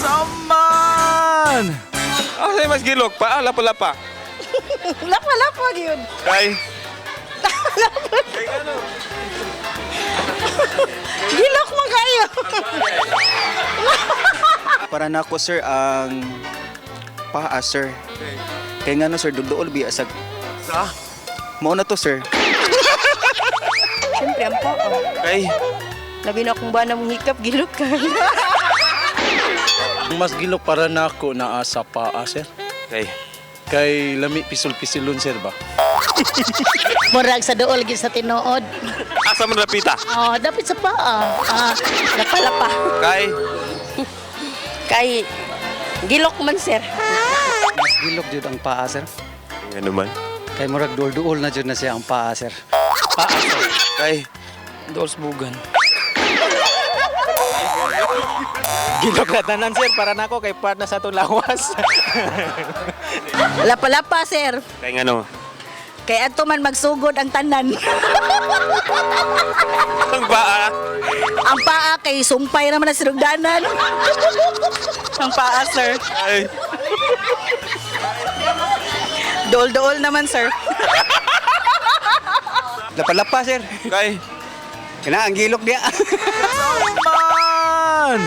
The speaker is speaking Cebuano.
Saman! Ah, say mas gilok pa, ah, lapa-lapa. Lapa-lapa yun. Kay Gilok man kayo. Para nako, sir, ang paa, sir. Kay ngano, sir, duol biya sa Sa? Mao na to, sir. Siyempre, ang paa. Kay Labi na kung ba na mong hikap, gilok ka. Ang mas gilok para nako naa sa paa, sir. Kay Kay lami pisul-pisilon, sir ba? Murag sa duol gid sa tinuod. Asa man lapita? Oh, dapat sa paa. Ah, Lapa-lapa. Kay Kay gilok man, sir. Mas gilok jud ang paa, sir. Ano man? Kay murag duol-duol na jud na siya ang paa, sir. Paa, sir. Kay Dool sa bugan. Gilok na tanan, sir, para nako kay part na sa atong lawas. Lapa-lapa, sir. Kay ngano? Kay ato man magsugod ang tanan. Ang paa. Ang paa kay sumpay naman ang sinugdanan. Ang paa, sir. Kay Dool-dool naman, sir. Lapa-lapa, sir. Kay Kana ang gilok diya. Saman!